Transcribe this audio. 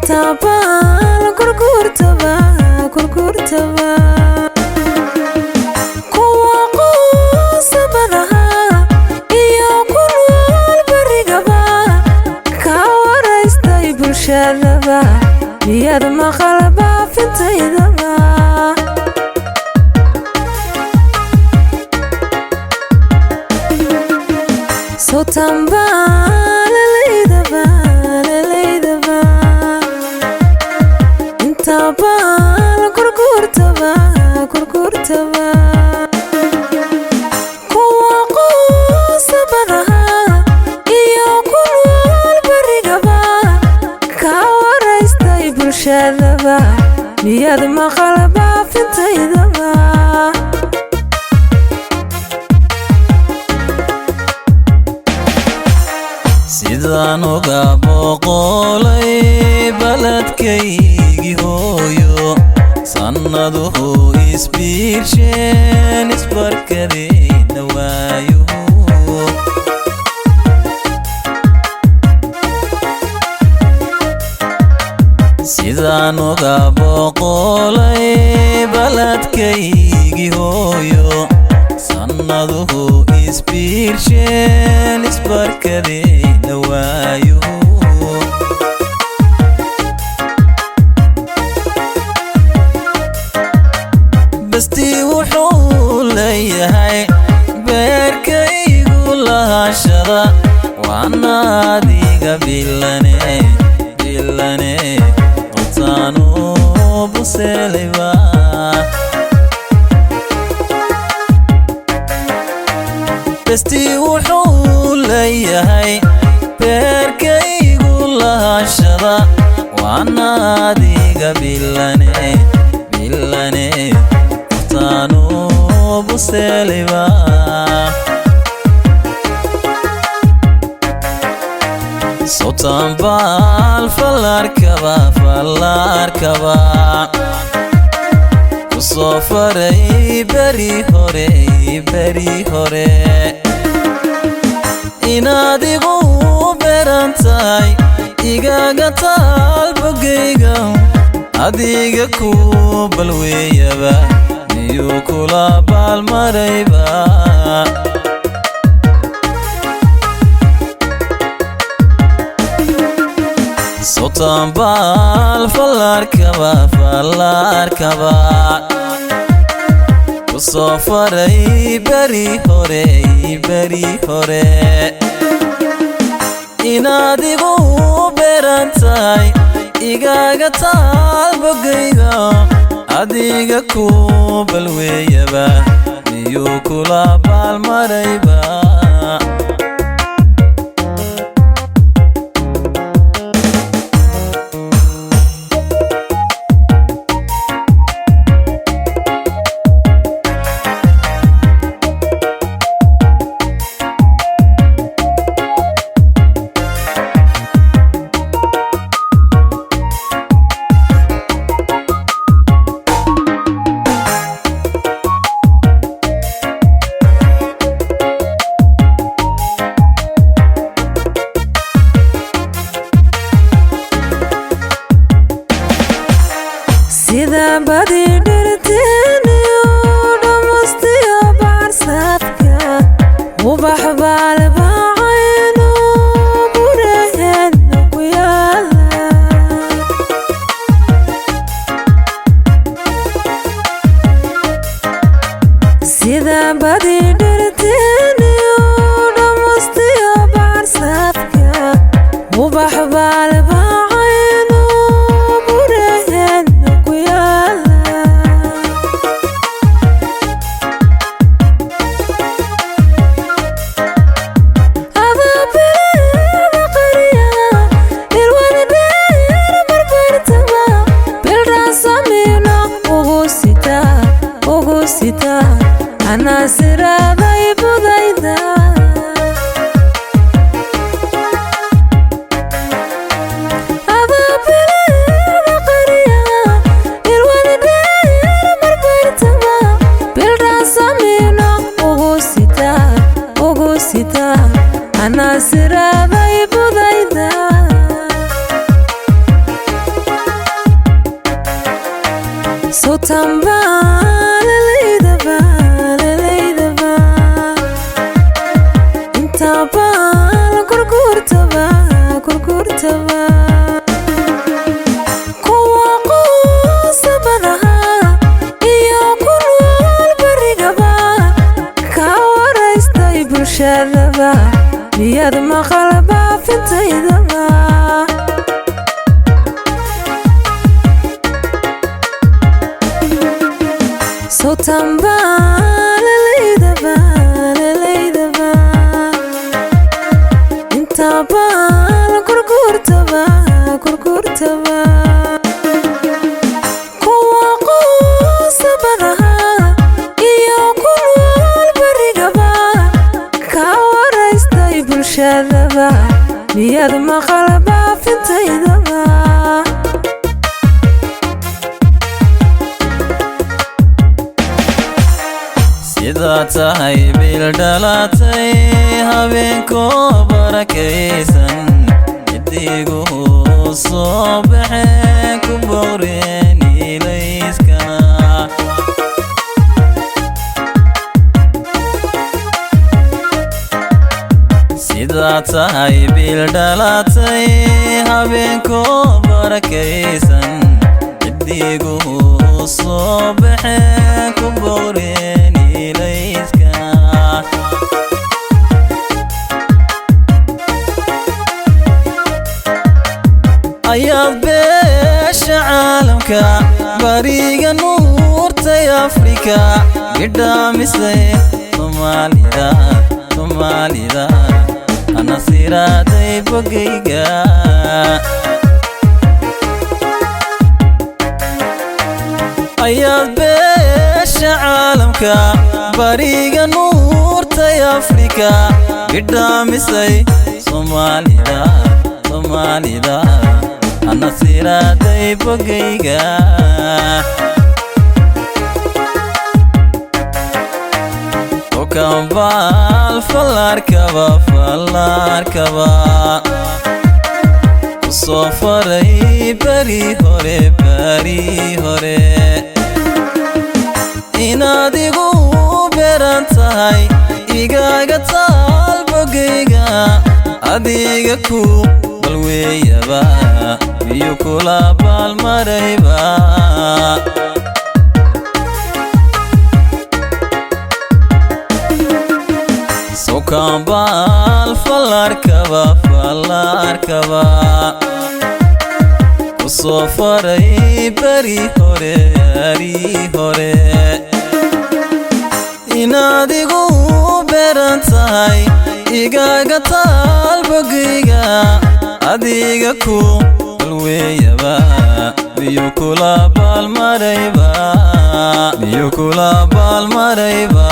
Inta baal gurgurtaba gurgurtaba, kuwa quusabadaha iyo ku nool barigaba, ka waraystay bulshadaba, miyaad maqal baafintaydaba? Sawtanba lalaydaba lalaydaba, inta baal gurgurtaba gurgurtaba, kuwa quusabadaha iyo ku nool barigaba, ka waraystay bulshadaba, miyaad maqal baafintaydaba? Sidaan uga boqolay baladkaygii hooyo, sannaduhu isbiirsheen, isbarkadeydna waayo. Sidaan uga boqolay baladkaygii hooyo, sannaduhu isbiirsheen, isbarkadeydna waayo. Bastii wuxuu leeyahay beerkaygu lahashada, waana adiga bilane bilane, qotaanu buseelayba. Bastii wuxuu leeyahay beerkaygu lahashada, waana adiga bilane bilane, qotaanu buseelayba. Sawtan baal fallaarkaba fallaarkaba, ku soo faray beri hore beri hore, inaad igu beran tahay igaga taal bogayga, adiga ku balweeyaba, miyuu kula baalmarayba? Sawtan baal fallaarkaba fallaarkaba, ku soo faray beri hore beri hore, inaad igu beran tahay igaga taal bogayga, adiga ku balweeyaba, miyuu kula baalmarayba? Sida badi dhirteeniyo dhammastiyo baarsaadka, ubax baalbaacayno buraheedna ku yaala. Sida badi dhirteeniyo dhammastiyo baarsaadka, ubax baalbaacayno buraheedna ku yaala. Abaabila qariya ilwada dheer barbartaba, bildhaasamina ugu sita ugu sita, anaa siraaday buday. Sawtanba lalaydaba lalaydaba intaba la gurgurtaba gurgurtaba kuwa quusabadaha iyo ku nool barigaba ka waraystay bulshadaba miyaad maqal baafintaydaba. Sawtanba lalaydaba lalaydaba intaba la gurgurtaba gurgurtaba kuwa quusabadaha iyo ku nool barigaba ka waraystay bulshadaba miyaad maqal baafintaydaba. Sidaa tahay bil dhalatay habeenkoo barakaysan cidiguhu soo baxeen ku booreen ilayskana. Sidaa tahay bil dhalatay habeenkoo barakaysan cidiguhu soo baxeen ku booreen ilayskana. Ayaad beesha caalamka bariga nuurtay Afrika gidhaamisay Soomaalida Soomaalida ana siraaday bogayga. Ayaad beesha caalamka bariga nuurtay Afrika gidhaamisay Soomaalida Soomaalida ana siraaday bogayga. Tokanbaal fallaarkaba fallaarkaba ku soo faray beri hore beri hore inaad igu beeran tahay igaga taal bogayga adiga ku balweeyaba biyo kula baalmarayba. Sokanbaal fallaarkaba fallaarkaba ku soo faray beri hore beri hore inaad igu beeran tahay igaga taal bogayga adiga ku balweeyaba biyo kula baalmarayba biyo kula baalmarayba.